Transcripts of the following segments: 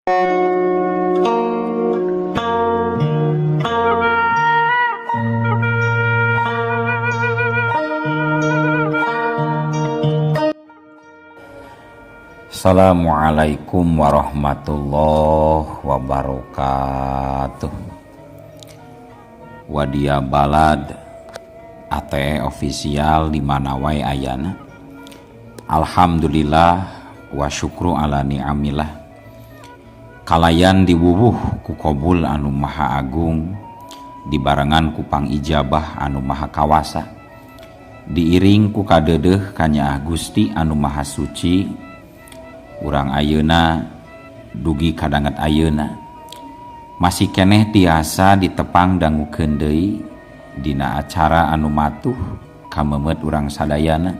Assalamualaikum warahmatullahi wabarakatuh. Wadia Balad ATE official di mana wae ayana. Alhamdulillah wa syukru ala ni'amillah. Kalayan diwuwuh ku kobul anu maha agung, dibarengan ku pangijabah anu maha kawasa, diiring ku kadeudeuh kanyaah Gusti anu maha suci. Urang ayeuna dugi kadanget ayeuna masih keneh tiasa ditepang dangukeun deui dina acara anu matuh kamemet urang sadayana,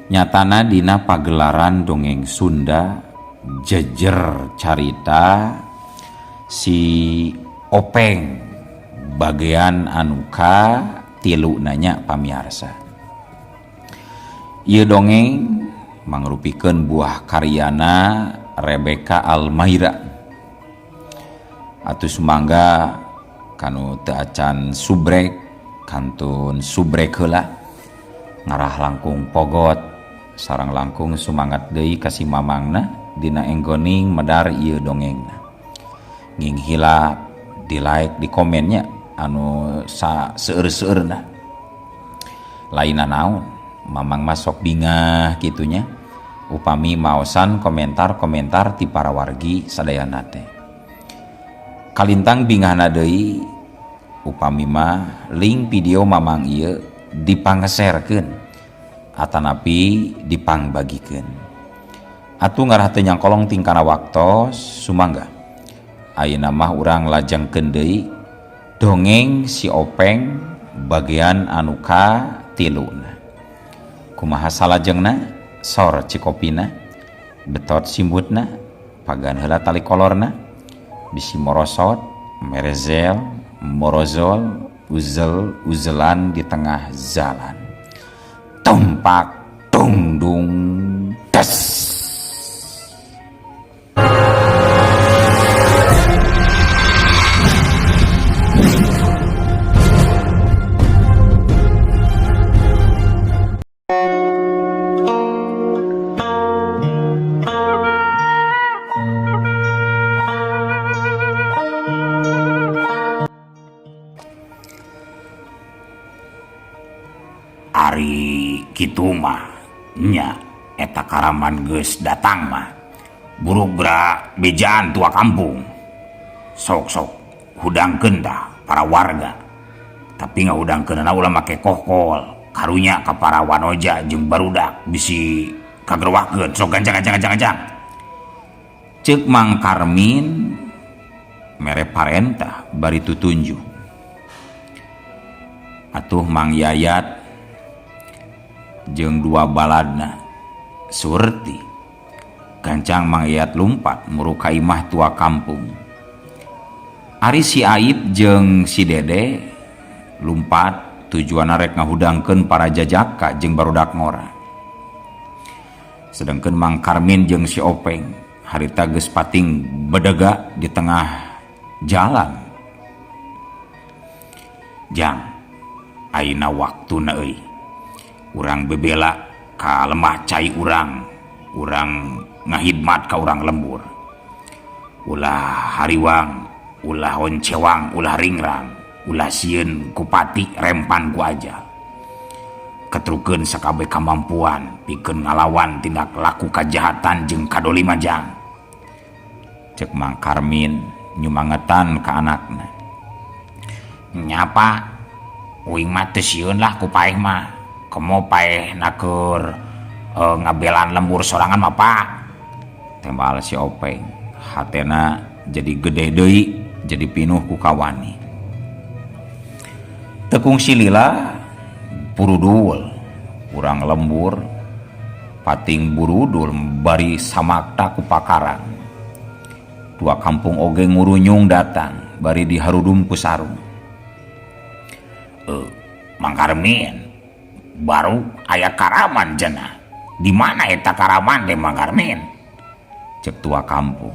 nyatana dina pagelaran dongeng Sunda jejer carita si Openg bagian anu ka tilu nanya pamiarsa. Ieu dongeng mangrupikeun buah karyana Rebecca Almaira. Atuh sumangga kanu teu acan subrek kantun subrek heula, ngarah langkung pogot sareng langkung sumangat deui ka si mamangna dina enggoning medar ieu dongengna. Nging hilap di like di komennya anu sa seueur-seueurna. Lainna naon mamang masuk bingah kitunya upami maosan komentar-komentar ti para wargi sadayana teh. Kalintang bingahna deui upami mah link video mamang ieu dipangeserkeun atanapi dipangbagikeun. Atuh ngarah teu nyangkolong tingkana waktos sumangga. Ayeuna mah urang lajengkeun deui dongeng si Openg bagian anu ka tiluna. Kumaha salajengna sor cikopina betot simbutna pagan heula tali kolorna bisi morosot merezel morozol uzel uzelan di tengah jalan tumpak tungdung des. Ari kitu mah nya eta karaman geus datang mah buruk geura bejaan tua kampung. Sok-sok hudangkeun tah para warga, tapi ngahudangkeunana ulah make kokol karunya ka para wanoja jeung barudak bisi kagerwakeun. Sok gancang gancang gancang gancang. Ceuk Mang Karmin mere parentah bari tutunjuh. Atuh Mang Yayat jeung dua baladna surti gancang Mang Yayat lumpat muruk ka imah tua kampung. Ari si Aib jeung si Dede lumpat tujuanna rek ngahudangkeun para jajaka jeung barudak ngora. Sedangkeun Mang Karmin jeung si Openg harita geus pating bedega di tengah jalan. Jang ayeuna waktuna euy. Urang bebela ka lemah cai urang, urang ngahidmat ka urang lembur. Ulah hariwang, ulah oncewang, ulah ringrang, ulah sieun kupati rempan ku aja. Ketrukeun sakabeh kamampuan pikeun ngalawan tindak laku kajahatan jeung kadolima jang. Ceuk Mang Karmin nyumangetan ka anakna. Nyapa uing mah teu sieun lah ku paeh mah. Komo paeh nakur ngabelaan lembur sorangan mah Pak. Tembal si Openg hatena jadi gede deui, jadi pinuh ku kawani. Tekung silila purudul urang lembur pating burudul bari samakta ku pakarang. Dua kampung oge ngurunyung datang bari diharudum ku sarung. Mang Karmin baru aya karaman cenah. Di mana eta karaman teh Mang Karmin? Cek tua kampung.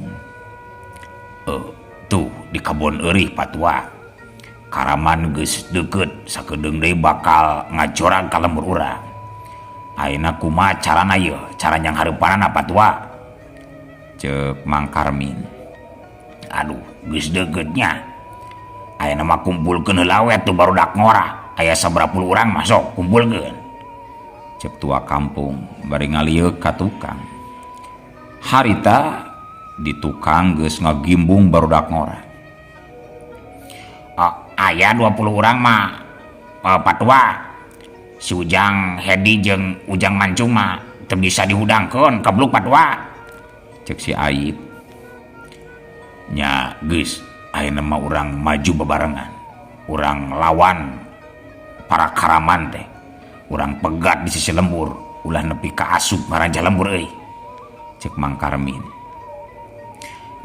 Tuh di kebon eurih patua. Karaman geus deukeut sakedeung deui bakal ngajorag ka lembur urang. Ayeuna kumaha carana yeuh cara nyanghareupanana patua? Ceuk Mang Karmin. Aduh, geus deukeut nya. Ayeuna mah kumpulkeun heula we tuh barudak ngora. Aya sabaraha puluh urang mah sok kumpulkeun. Ceuk tua kampung bari ngalieuk ka tukang. Harita di tukang geus ngagimbung barudak ngora. Aya 20 urang mah patua. Si Ujang Hedi jeung Ujang Mancung mah teu bisa dihudangkeun kabluk patua. Ceuk si Aib. Nya geus ayeuna mah urang maju bebarengan. Urang lawan para karaman teh. Urang pegat di sisi lembur, ulah nepi ka asup ngaranjah lembur euy. Ceuk Mang Karmin.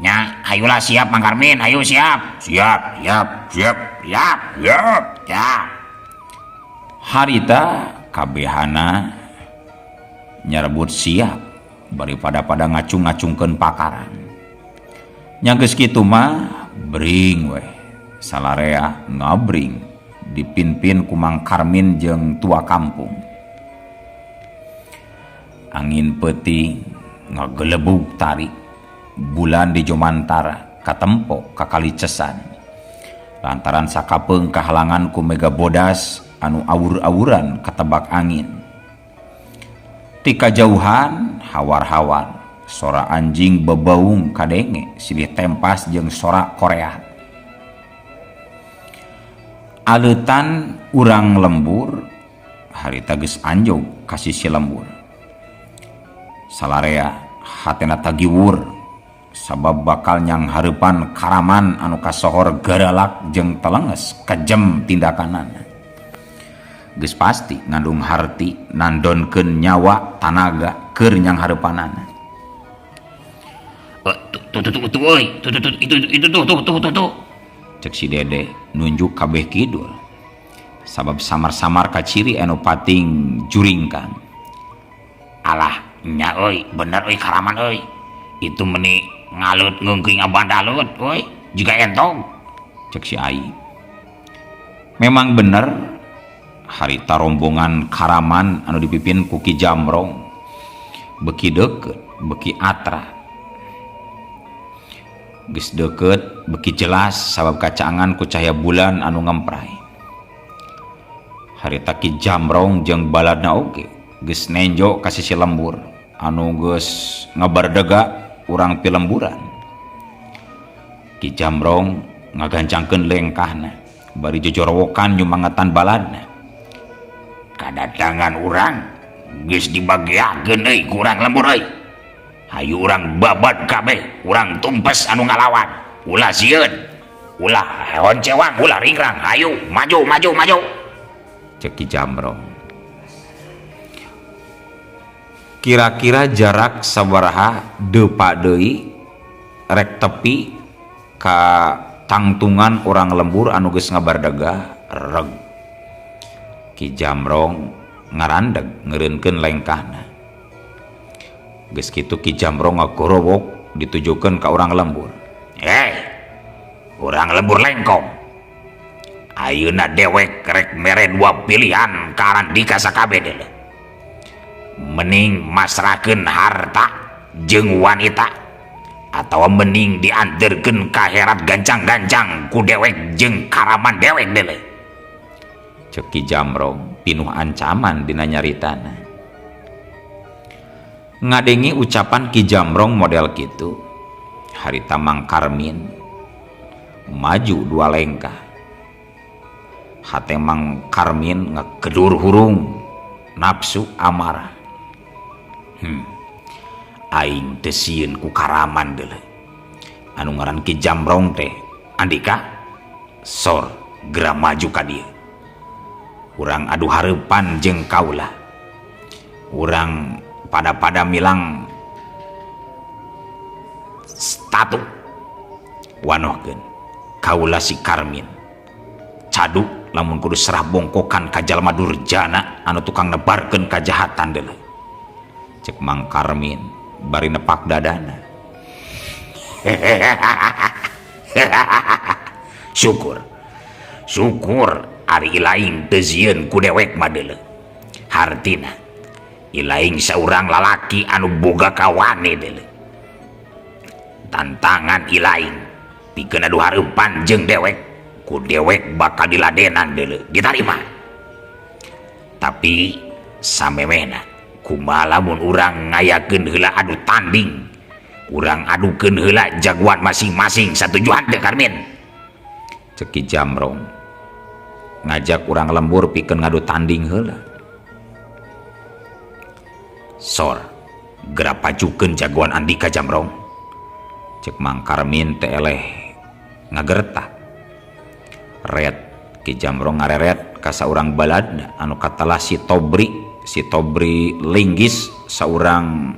Nya, hayulah siap Mang Karmin, hayu siap. Siap, siap, siap, siap, siap, siap. Harita kabehana nyarebut siap bari pada-pada ngacung-ngacungkeun pakaran. Nya geus kitu mah bring weh salarea ngabring dipinpin ku Mang Karmin jeung tua kampung. Angin peuting ngagelebug tarik bulan di Jomantara katempo ka kali cesan. Lantaran sakapeung kahalangan ku mega bodas anu awur-awuran katebak angin. Ti kajauhan hawar-hawar sora anjing bebaung kadenge silih tempas jeung sora korea. Aleutan urang lembur harita geus anjog ka sisi lembur. Salarea hatena tagiwur sabab bakal nyanghareupan karaman anu kasohor garalak jeung telenges kejem tindakanana. Geus pasti ngandung harti nandonkeun nyawa tanaga keur nyanghareupanana. Tuh tuh tuh tuh euy, tuh tuh tuh itu itu tuh tuh tuh tuh tuh. Ceuk si Dede nunjuk kabeh kidul. Sabab samar-samar kaciri anu pating juringkang. Alah nya euy, bener euy karaman euy. Itu meni ngalut ngungking abandalut euy, jiga entog. Ceuk si Ai. Memang bener harita rombongan karaman anu dipimpin ku Ki Jamrong beki deukeut, beki atra. Geus deukeut beki jelas sabab kacaangan ku cahaya bulan anu ngempray. Harita Ki Jamrong jeung baladna oge geus nenjo ka sisi lembur anu geus ngabardega urang pilemburan. Ki Jamrong ngagancangkeun lengkahna bari jojorowokan nyumangetan baladna. Kadatangan urang geus dibageakeun euy ku urang lembur euy. Hayu urang babat kabeh, urang tumpes anu ngalawan. Ulah sieun, ulah honcewang, ulah ringrang. Hayu maju maju maju. Ceuk Ki Jamrong. Kira-kira jarak sabaraha depa deui rek tepi ka tangtungan urang lembur anu geus ngabardega reg. Ki Jamrong ngarandeg ngeureunkeun lengkahna. Geus kitu Ki Jamrong ngagorowok ditujukeun ka urang lembur. Hei, urang lembur lengkong. Ayeuna dewek rek mere dua pilihan ka Arandika sakabeh deuleu. Mending masrahkeun harta jeung wanita atawa mending dianterkeun ka herat gancang-gancang ku dewek jeung karaman dewek deuleu. Ceuk Ki Jamrong pinuh ancaman dina nyaritana. Ngadengi ucapan Ki Jamrong model kitu, harita Mang Karmin maju dua lengkah. Hate Mang Karmin ngegedur hurung nafsu amarah. Aing teu sieun ku karaman deuleu. Anu ngaran Ki Jamrong teh Andika sor geura maju ka dieu. Urang adu hareupan jeung kaula. Urang pada-pada milang statu wanohkeun kaula si Karmin. Cadu lamun kudu serah bongkokan ka jalma durjana anu tukang nebarkeun kajahatan deuleu. Ceuk Mang Karmin bari nepak dadana. Syukur. Syukur ari ilaing teu sieun ku dewek mah deuleu. Hartina ilaing saurang lalaki anu boga kawani deuleu. Tantangan ilaing pikeun adu hareupan jeung dewek, ku dewek bakal diladenan deuleu, ditarima. Tapi samemehna kumaha lamun urang ngayakeun heula adu tanding, urang adukeun heula jagoan masing-masing satujuan teu Karmin? Cek Ki Jamrong ngajak urang lembur pikeun ngadu tanding heula. Sor, geura pajukeun jagoan Andika Jamrong. Cek Mang Karmin teh eleh ngagertak. Ret Ki Jamrong ngareret ka saurang baladna anu katalah si Tobri, si Tobri Linggis saurang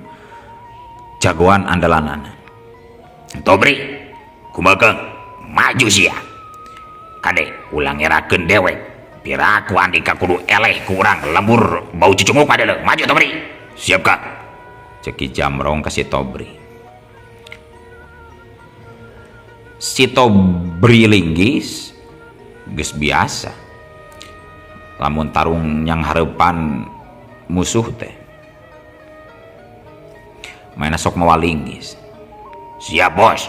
jagoan andalanana. Tobri, kumaha Kang? Maju sia. Kade ulah ngerakeun dewek. Piraku Andika kudu eleh ku urang lembur bau cucunguk padele. Maju Tobri. Siap Kang. Cek Ki Jamrong ka si Tobri. Si Tobri Linggis geus biasa lamun tarung yang hareupan musuh teh maena sok mawa linggis. Siap bos.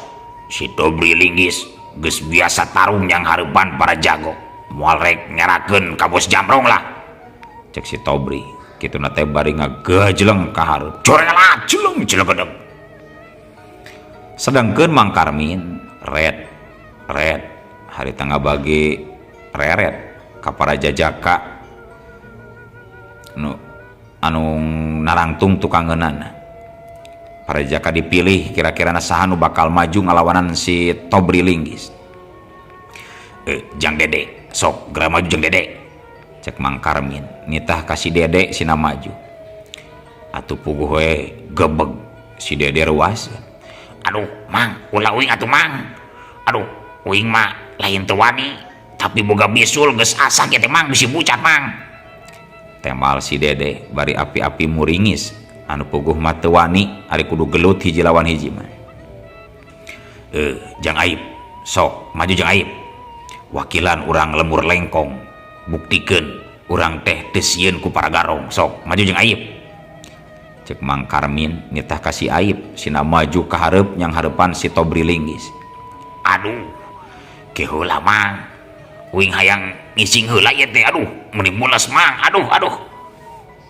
Si Tobri Linggis geus biasa tarung yang hareupan para jago, moal rek ngerakeun ka bos Jamrong lah. Cek si Tobri kituna teh bari ngagajleng ka hareup. Corelat jeleng jelegedeg. Sedangkeun Mang Karmin red red harita ngabagi reret ka para jajaka anu narangtung tukangeunana. Para jajaka dipilih kira-kira saha nu bakal maju ngalawanan si Tobri Linggis. Jang Dede, sok geura maju Jang Dede. Cek Mang Karmin nitah ka si Dede sina maju. Atuh puguh we gebeg si Dede ruas. Aduh Mang, ulah uing atuh Mang. Aduh, uing mah lain teu wani, tapi boga bisul geus asak ieu teh Mang, bisi bucat Mang. Temal si Dede bari api-api muringis anu puguh mah teu wani ari kudu gelut hiji lawan hiji mah. Jang Aib, sok maju Jang Aib. Wakilan urang lembur lengkong, buktikeun urang teh teu sieun ku para garong, sok maju Jang Aib. Cek Mang Karmin nitah ka si Aib sina maju ka hareup nyang hareupan si Tobri Linggis. Aduh, ke heula Mang. Uing hayang ngising heula ieu teh, aduh, meuni mules Mang, aduh, aduh.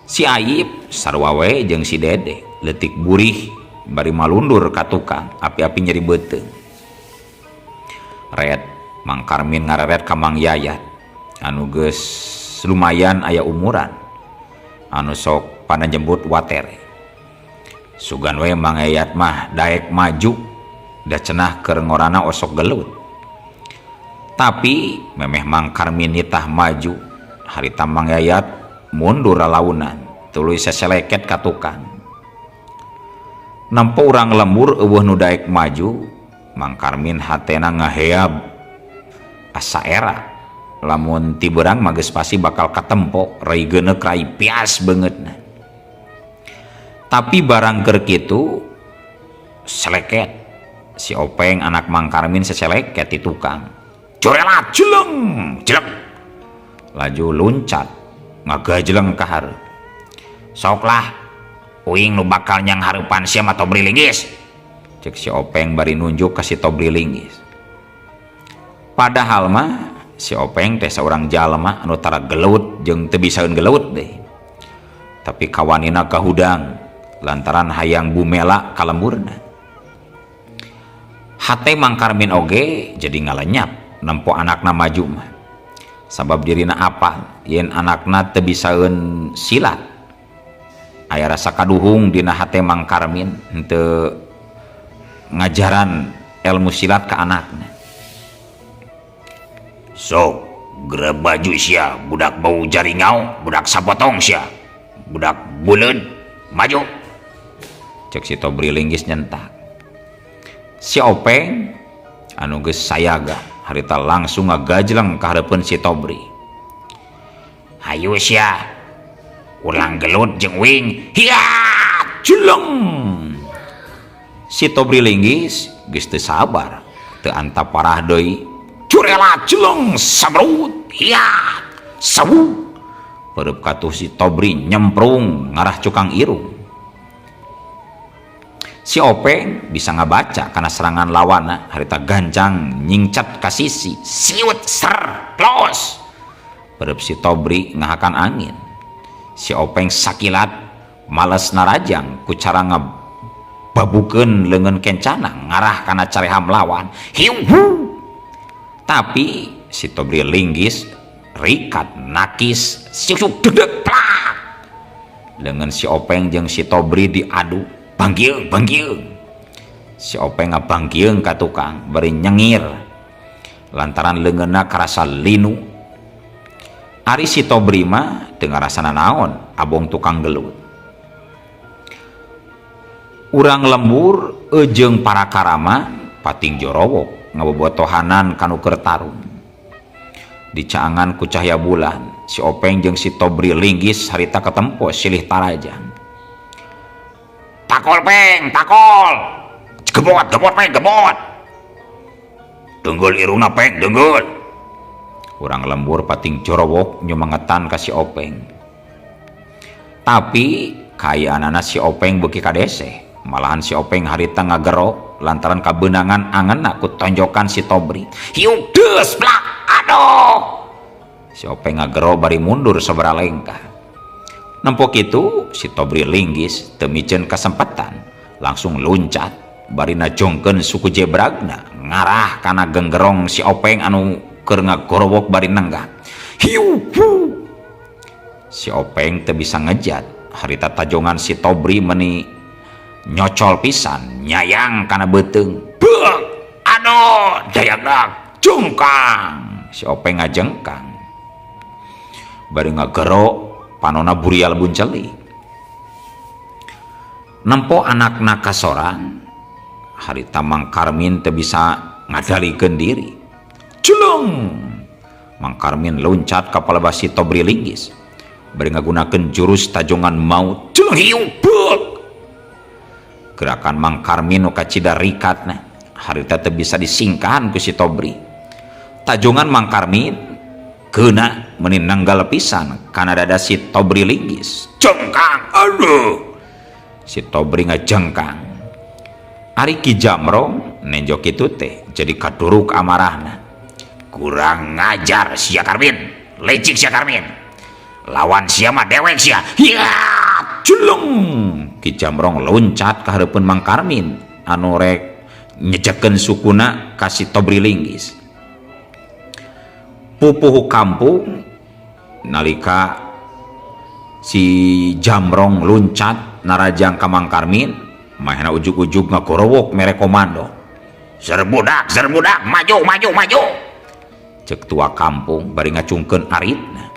Si Aib sarua we jeung si Dede leutik burih bari malundur ka tukang api-api nyeri beuteung. Red Mang Karmin ngareret ka Mang Yayat anu geus lumayan aya umuran anu sok panajembut watere. Sugan we Mang Yayat mah daek maju da cenah keur ngorana osok gelut. Tapi memeh Mang Karmin nitah maju harita Mang Yayat mundur lalaunan tuluy seseleket ka tukang. Nempo urang lembur eueuh nu daek maju, Mang Karmin hatena ngaheab asa era lamun ti beurang mah geus pasti bakal katempo rai geuneuk rai pias beungeutna. Tapi barang keur kitu seleket si Openg anak Mang Karmin seseleket di tukang. Corelat jeleng jeleng laju luncat ngagajleng ka hareup. Sok lah uing nu bakal nyang hareupan sia mah Tobri Linggis. Cek si Openg bari nunjuk ka si Tobri Linggis. Padahal mah si Openg teh saurang jalma anu tara gelut jeung teu bisaeun gelut deh. Tapi kawanina kahudang lantaran hayang bumela ka lemburna. Hate Mang Karmin oge jadi ngalenyap nempo anakna maju mah. Sabab dirina apal yen anakna teu bisaeun silat. Aya rasa kaduhung dina hate Mang Karmin henteu ngajaran ilmu silat ka anakna. Sok geura baju sia budak bau jaringau, budak sapotong sia, budak buleud maju. Cek si Tobri Linggis nyentak. Si Openg anu geus sayaga harita langsung ngagajleng ka hareupeun si Tobri. Hayu sia ulang gelut jeung uing. Hiat jeleng. Si Tobri Linggis geus teu sabar. Teu antap parah deui curela jeleng sabrut hiat sawu perep katuh si Tobri nyemprung ngarah cukang irung. Si Openg bisa ngabaca karena serangan lawana harita gancang nyingcat ka sisi siut ser plos perep si Tobri ngahakan angin. Si Openg sakilat males narajang ku cara ngababukeun leungeun kencana ngarah kana careham lawan hiu. Tapi si Tobri linggis rikat nakis siuk deg-deg plak leungeun si Openg jeung si Tobri diadu bangkieung bangkieung. Si Openg ngabangkieung ka tukang bari nyengir lantaran leungeunna karasa linu. Ari si Tobri mah teu ngarasana naon abong tukang gelut. Urang lembur jeung para karama pating jorowok ngabobotohanan kanu keur tarung. Dicaangan ku cahaya bulan si Openg jeung si Tobri linggis harita ketempo silih tarajang. Takol Peng, takol. Gebot, gebot Peng, gebot. Denggul irungna Peng, denggul. Urang lembur pating jorowok nyumangetan ka si Openg. Tapi kaayaanana si Openg beuki kadeseh. Malahan si Openg harita ngagero lantaran kabeunangan angeunna ku tonjokan si Tobri. Hiu deus plak, aduh. Si Openg ngagero bari mundur sabaraha lengkah. Nempo kitu si Tobri linggis teu miceun kasempatan langsung luncat bari najongkeun suku jebragna ngarah kana genggerong si Openg anu keur ngagorowok bari nenggak. Hiu hu. Si Openg teu bisa ngejat harita tajongan si Tobri meni nyocol pisan nyayang kana beuteung. Beuk aduh dayagna jengkang. Si Openg ngajengkang bari ngagero panona burial bunceli. Nempo anakna kasorang harita Mang Karmin teu bisa ngadalikeun diri. Jeleng Mang Karmin loncat ka palebah si Tobri linggis bari ngagunakeun jurus tajongan maut. Jeleng hiu beuk. Gerakan Mang Karmin nu kacida rikatna harita teu bisa disingkahan ku si Tobri. Tajongan Mang Karmin keuna meni nanggal pisan kana dada si Tobri linggis. Jengkang aduh. Si Tobri ngajengkang. Ari Ki Jamrong nenjo kitu teh jadi kaduruk amarahna. Kurang ngajar sia Karmin, lecik sia Karmin. Lawan sia mah dewek sia. Hiat jeleng. Ki Jamrong loncat ka hareupeun Mang Karmin anu rek nyejekeun sukuna ka si Tobri linggis. Pupuhu kampung nalika si Jamrong luncat narajang ka Mang Karmin mahena ujug-ujug ngagorowok mere komando. Serbudak, serbudak, maju, maju, maju. Cek tua kampung bari ngacungkeun aritna.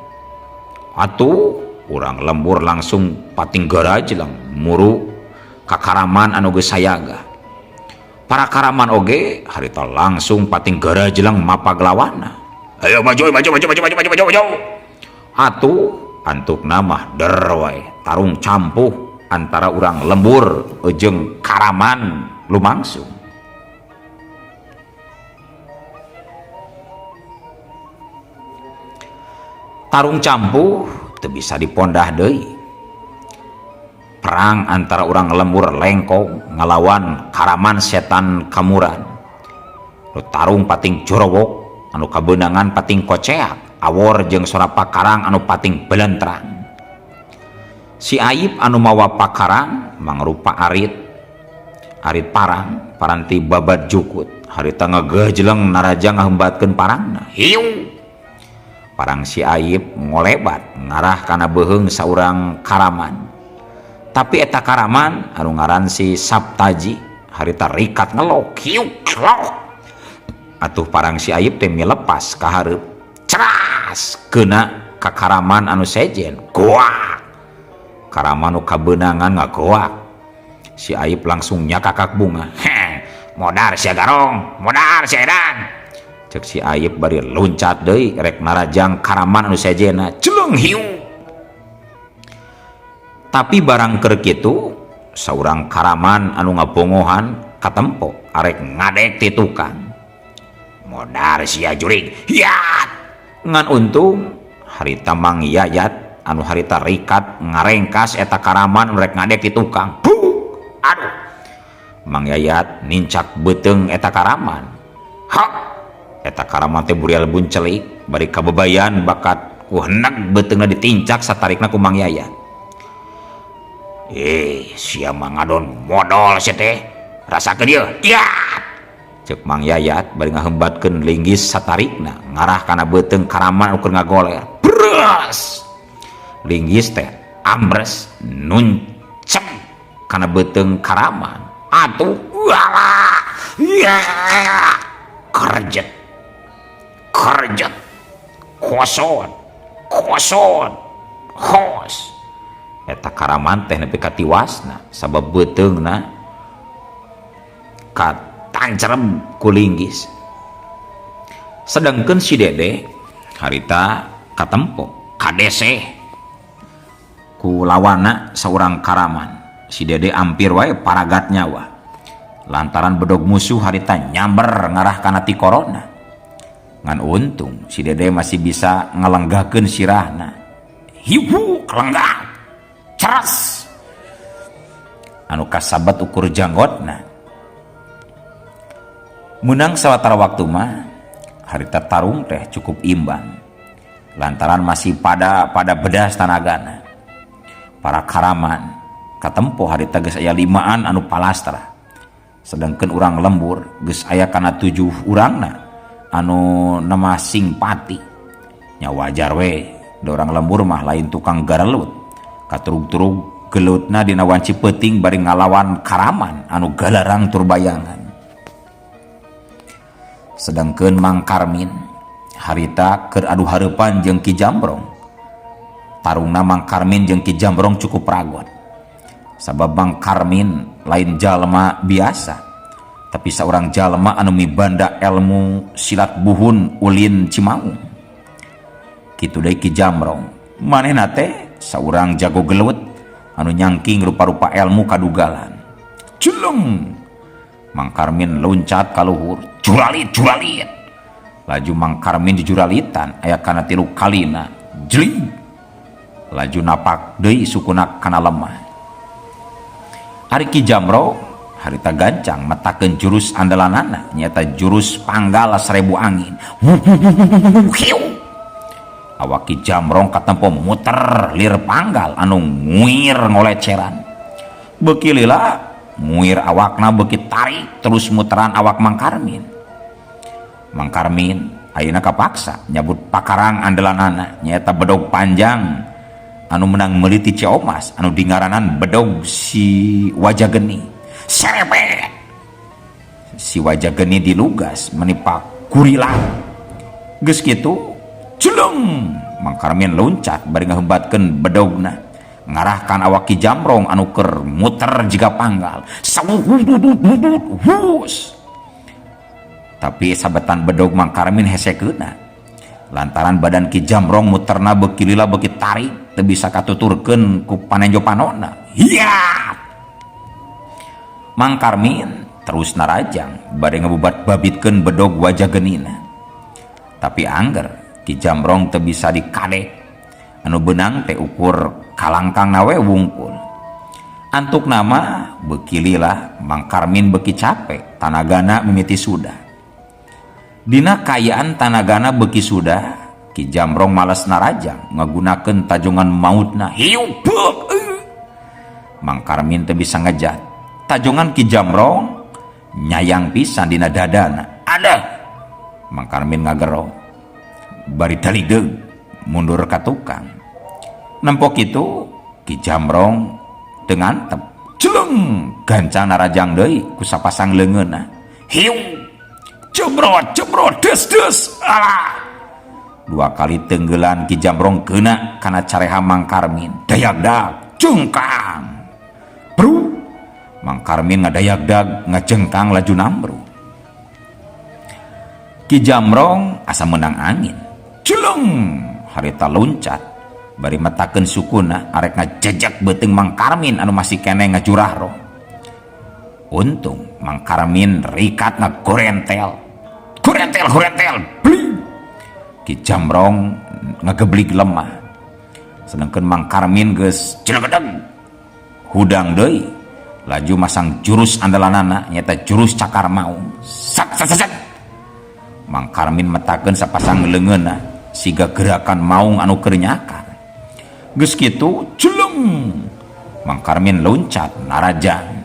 Atuh urang lembur langsung pating garajlang muru kakaraman anu geus sayaga. Para karaman oge harita langsung pating garajlang mapag lawanna. Ayo maju, maju, maju, maju, maju, maju, maju, maju. Atuh antukna mah der wae tarung campuh antara urang lembur jeung karaman lumangsung. Tarung campuh teu bisa dipondah deui. Perang antara urang lembur lengkong ngalawan karaman setan kamuran. Nu tarung pating jorowok anu kabeunangan pating koceak awor jeung sora pakarang anu pating belentrang. Si Aib anu mawa pakarang mangrupa arit arit parang paranti babad jukut harita ngagejleng naraja ngahembatkeun parangna. Hiu parang si Aib ngolebat ngarah kana beuheung saurang karaman. Tapi eta karaman anu ngaran si Saptaji harita rikat ngelok hiu klok. Atuh parang si Aib teh milepas ka hareup ceras keuna ka karaman anu sejen goak. Karaman nu kabeunangan ngagoak. Si Aib langsung nyakakak bunga. Heh, modar sia garong, modar sia edan. Cek si Aib bari loncat deui rek narajang karaman anu sejenna jeleng hiu. Tapi barang keur kitu saurang karaman anu ngabongohan katempo arek ngadek ti tukang. Modar sia jurig. Hiat. Ngan untung harita Mang Yayat anu harita rikat ngarengkas eta Karaman rek ngadek di tukang. Buk. Aduh. Mang Yayat nincak beuteung eta Karaman. Hak. Eta Karaman teh burial buncelik bari kabebayan bakat ku heneg beuteungna ditincak satarikna ku Mang Yayat. Sia mah ngadon modol sia teh. Rasakeun ieu. Iat. Ceuk Mang Yayat bari ngahembatkeun linggis satarikna ngarah kana beuteung Karaman ukur ngagoler. Bres. Linggis teh ambres nuncem kana beuteung Karaman. Atuh walah. Ya. Kerjet. Kerjet. Kosot. Kosot. Hos. Eta Karaman teh nepi ka tiwasna sabab beuteungna katancerem ku linggis. Sedangkeun si Dede harita katempo kadeseh ku lawana saurang Karaman. Si Dede ampir wae paragat nyawa lantaran bedog musuh harita nyamber ngarah kana ti korona. Ngan untung si Dede masih bisa ngalenggakeun sirahna. Hiu kelenggah ceras anu kasabat ukur janggotna. Menang sawatara waktu mah harita tarung teh cukup imbang lantaran masih pada bedas tanagana. Para Karaman katempo harita geus aya 5an anu palastra, sedangkan urang lembur geus aya kana 7 urangna anu nama sing pati. Nya wajar we, da urang lembur mah lain tukang garelut. Katurug-turug gelutna dina wanci peuting bari ngalawan Karaman anu galarang tur bayangan. Sedangkeun Mang Karmin harita keur adu hareupan jeung Ki Jambrong. Tarungna Mang Karmin jeung Ki Jambrong cukup ragot. Sabab Mang Karmin lain jalma biasa, tapi saurang jalma anu mibanda ilmu silat buhun ulin Cimaung. Kitu deui Ki Jambrong, manehna teh saurang jago gelut anu nyangking rupa-rupa ilmu kadugalan. Jeleng. Mang Karmin loncat ka luhur, juralit juralit. Laju Mang Karmin dijuralitan aya kana 3 kalina. Jling. Laju napak deui sukuna kana lemah. Ari Ki Jambrong harita gancang metakeun jurus andalanana nyaeta jurus panggal 1000 angin. Hiu. Awak Ki Jambrong katempo muter lir panggal anu nguir ngoleceran. Beuki lila nguir awakna beuki tarik terus muteran awak Mang Karmin. Mang Karmin ayeuna kapaksa nyabut pakarang andalanana nyaeta bedog panjang anu menang meuli ti Ciomas anu dingaranan bedog si wajah geni. Serepet. Si wajah geni dilugas menipa gurila. Geus kitu jeleng Mang Karmin loncat bari ngahembatkeun bedogna ngarahkan awak Ki Jambrong anu keur muter jiga panggal. Hus. Tapi sabetan bedog Mang Karmin hesekeuna lantaran badan Ki Jambrong muterna beuki lila beuki tarik teu bisa katuturkeun ku panenjo panona. Hiat. Mang Karmin terus narajang bade ngebubat babitkeun bedog wajah genina. Tapi angger Ki Jambrong teu bisa dikadek anu beunang teh ukur kalangkang nawe wungkul. Antuk nama beuki lila Mang Karmin beuki capek tanagana mimiti sudah. Dina kaayaan tanagana beuki sudah, Ki Jambrong males narajang ngagunakeun tajongan mautna. Hiu beuk. Mang Karmin teu bisa ngejat. Tajongan Ki Jambrong nyayang pisan dina dadana. Ada. Mang Karmin ngagero. Bari talideug mundur ka tukang. Nempok itu Ki Jambrong teu ngantep. Jeleng gancang narajang deui ku sapasang leungeunna. Hiu. Jembrot, jembrot, des, des. Alah. 2 kali tenggelan Ki Jambrong kena kana careha Mang Karmin. Dayagdag, jengkang. Bru. Mang Karmin ngadayagdag, ngajengkang laju nambru. Ki Jambrong asa menang angin. Jeleng, harita loncat. Bari metakeun sukuna arek ngajejek beuteung Mang Karmin anu masih keneh ngajurah roh. Untung Mang Karmin rikat ngagorentel. Gorentel. Hurentel hurentel beli. Ki Jamrong ngageblig lemah. Sedangkan Mang Karmin geus jelegedeg hudang deui laju masang jurus andalanana nyata jurus cakar maung. Sat sat sat, sat. Mang Karmin metakeun sapasang leungeunna siga gerakan maung anu keur nyakar. Geus kitu jeleng Mang Karmin loncat narajang.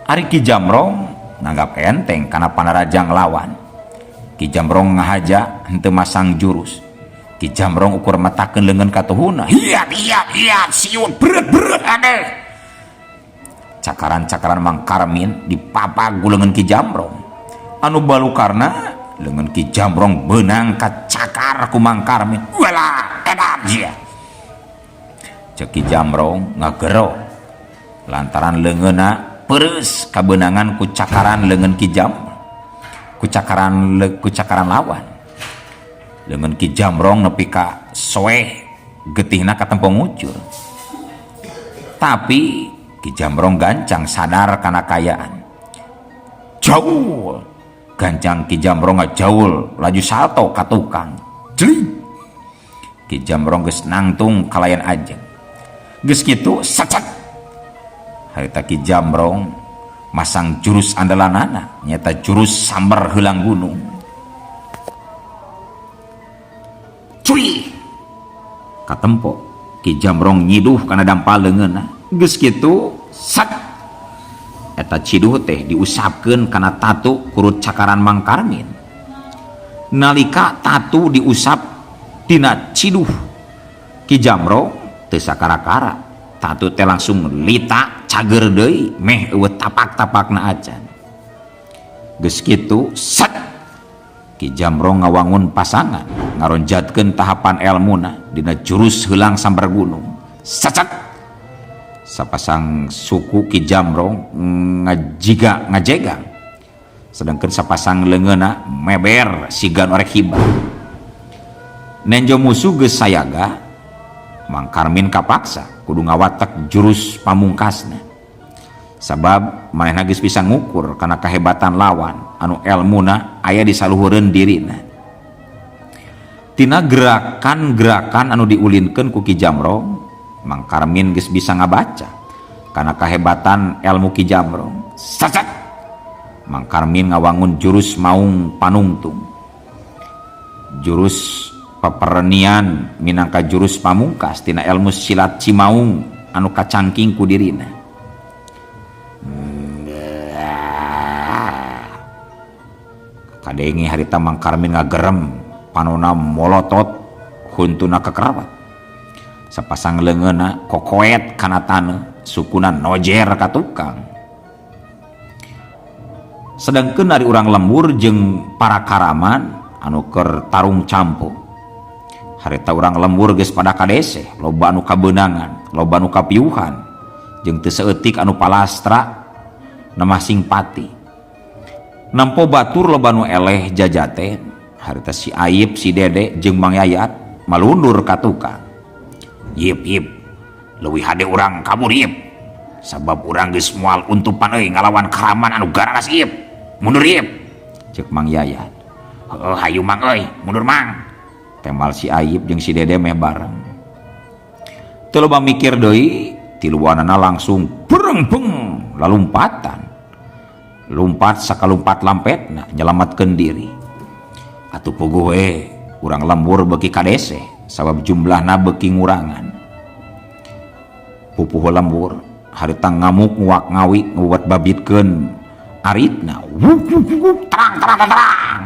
Ari Ki Jamrong nanggap enteng kana panarajang lawan. Ki Jamrong ngahaja henteu masang jurus. Ki Jamrong ukur metakeun leungeun katuhuna. Hiat hiat hiat siun beret beret aneh. Cakaran-cakaran Mang Karmin dipapag ku leungeun Ki Jamrong. Anu balukarna leungeun Ki Jamrong beunang kacakar ku Mang Karmin. Walah edan sia. Cek Ki Jamrong ngagero lantaran leungeunna pereus kabeunangan ku cakaran leungeun Ki Jamrong. Ku cakaran ku cakaran lawan. Leungeun Ki Jamrong nepi ka soeh getihna katempo ngucur. Tapi Ki Jamrong gancang sadar kana kayaan. Jauh gancang Ki Jamrong ngajaul laju salto ka tukang. Jeli. Ki Jamrong geus nangtung kalayan ajeg. Geus kitu sacet. Harita Ki Jamrong masang jurus andalanana nyata jurus samber heulang gunung. Cuy. Katempo Ki Jamrong nyiduh kana dampal leungeunna. Geus kitu sat. Eta ciduh teh diusapkeun kana tatu kurut cakaran Mang Karmin. Nalika tatu diusap tina ciduh Ki Jamrong teu sakara-kara. Tatu teh langsung lita cager deui meh eueuh tapak-tapakna acan. Geus kitu sat. Ki Jamrong ngawangun pasangan ngaronjatkeun tahapan elmuna dina jurus heulang sambar gunung. Sacet. Sapasang suku Ki Jamrong ngajiga ngajegang. Sedangkan sapasang leungeunna meber siga nu arek hibah. Nenjo musuh geus sayaga, Mang Karmin kapaksa kudu ngawatek jurus pamungkasna. Sabab manehna geus bisa ngukur kana kahebatan lawan anu elmuna aya di saluhureun dirina. Tina gerakan-gerakan anu diulinkeun ku Ki Jamrong, Mang Karmin geus bisa ngabaca kana kahebatan elmu Ki Jamrong. Sacet. Mang Karmin ngawangun jurus maung panungtung. Jurus paperenian minangka jurus pamungkas tina elmu silat Cimaung anu kacangking ku dirina. Kadenge harita Mang Karmin ngagerem, panona molotot, huntuna kekerawat. Sapasang leungeunna kokoet kana taneuh, sukuna nojer ka tukang. Sedangkeun ari urang lembur jeung para karaman anu keur tarung campo. Harita urang lembur geus pada kadeseh, loba anu kabeunangan, loba anu kapiuhan, jeung teu saeutik anu palastra namasing pati. Nampo batur loba nu eleh jajaten, harita si Aib, si Dede jeung Mang Yayat malundur ka tukang. Yip yip, leuwih hade urang kabur yip. Sabab urang geus moal untupan euy ngalawan karaman anu gararas yip. Mundur yip. Ceuk Mang Yayat. Heuh hayu Mang euy, mundur Mang. Temal si Aib jeung si Dede meh bareng. Teu loba mikir deui, tiluanana langsung bereng-beng lalumpatan. Lumpat sakalumpat lampetna nyelamatkeun diri. Atuh puguh we urang lembur beuki kadeseh sabab jumlahna beuki ngurangan. Pupuhu lembur harita ngamuk nguak ngawi nguwat babitkeun aritna. Wuk wuk wuk terang terang terang.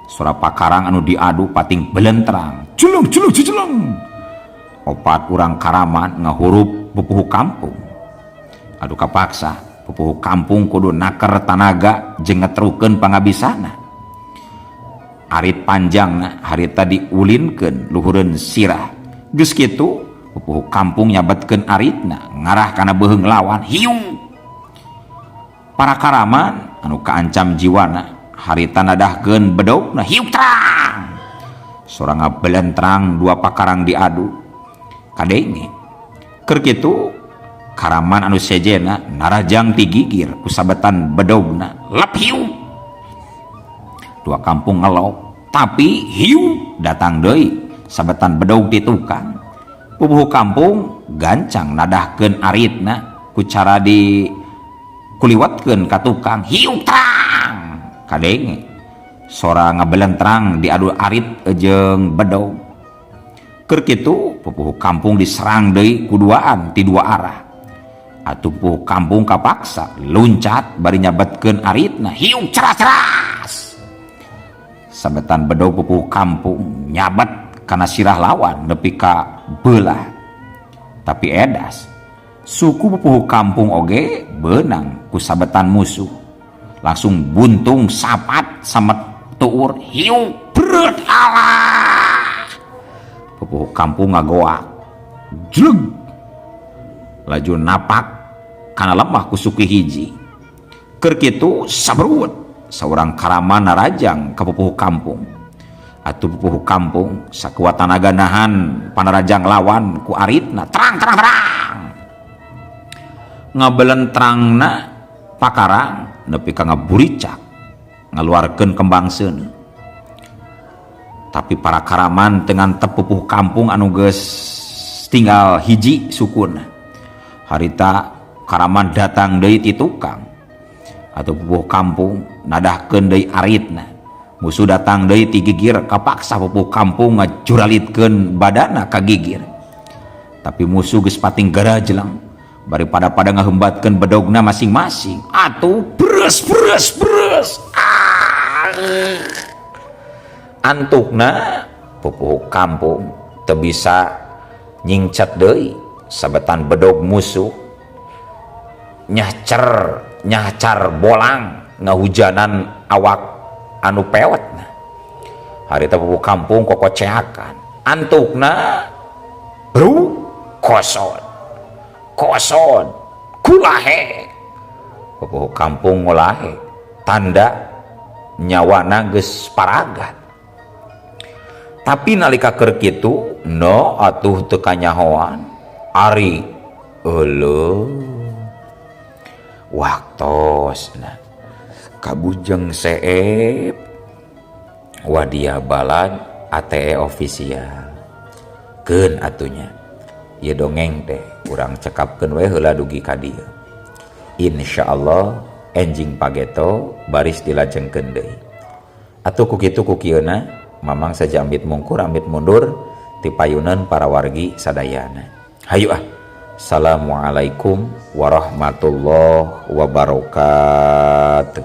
Suara pakarang anu diadu pating belentrang. Jeleng jeleng jeleng. Opat urang karaman ngahurup pupuhu kampung. Adu kapaksa pupuhu kampung kudu naker tanaga jeung ngetrukeun pangabisana. Arit panjangna harita diulinkeun luhureun sirah. Geus kitu pupuhu kampung nyabetkeun aritna ngarah kana beuheung lawan. Hiu. Para karaman anu kaancam jiwana harita nadahkeun bedogna hiu terang. Sora ngabelentrang dua pakarang diadu. Kadenge. Keur kitu karaman anu sejena narajang ti gigir ku sabetan bedogna lep hiu. Dua kampung ngelok, tapi hiu datang deui sabetan bedog di tukang. Pupuhu kampung gancang nadahkeun aritna ku cara di kuliwatkeun ka tukang. Hiu terang kadenge sora ngabelentrang diadu arit jeung bedog. Keur kitu pupuhu kampung diserang deui ku duaan ti dua arah. Atuh pupuhu kampung kapaksa luncat bari nyabetkeun aritna. Hiu ceras-ceras sabetan bedog pupuhu kampung nyabet kana sirah lawan nepi ka beulah. Tapi edas suku pupuhu kampung oge beunang ku sabetan musuh, langsung buntung sapat samet tuur. Hiu berat alah, pupuhu kampung ngagoak jleng laju napak kana lemah ku suku hiji. Keur kitu sabrut saurang karaman narajang ka pupuhu kampung. Atuh pupuhu kampung sakuat tanaga nahan panarajang lawan ku aritna. Terang terang terang ngabelentrangna pakarang nepi ka ngaburicak ngaluarkeun kembang seuneu. Tapi para karaman dengan tepupuh kampung anu geus tinggal hiji sukuna. Harita karaman datang deui ti tukang. Atuh pupuh kampung nadahkeun deui aritna. Musuh datang deui ti gigir, kapaksa pupuh kampung ngajuralitkeun badana ka gigir. Tapi musuh geus pating garajelang bari pada-pada ngahembatkeun bedogna masing-masing. Atuh beres beres beres. Ah. Antukna pupuh kampung teu bisa nyingcat deui sabetan bedog musuh, nyahcer nyahcar bolang ngahujanan awak anu pewet. Harita pupuh kampung kokoceakan. Antukna bru kosot kosot kulahe pupuh kampung ngolahe tanda nyawana geus paragat. Tapi nalika keur kitu no atuh teu kanyahoan ari euleuh waktosna Kabujeng Seep Wadia Balad ATE official keun atunya ieu dongeng teh urang cekapkeun we heula dugi ka dieu. Insyaallah enjing pageto baris dilajengkeun deui. Atuh ku kitu ku kieuna Mamang saja amit mungkur amit mundur ti payunan para wargi sadayana. Hayu ah. Assalamualaikum warahmatullahi wabarakatuh.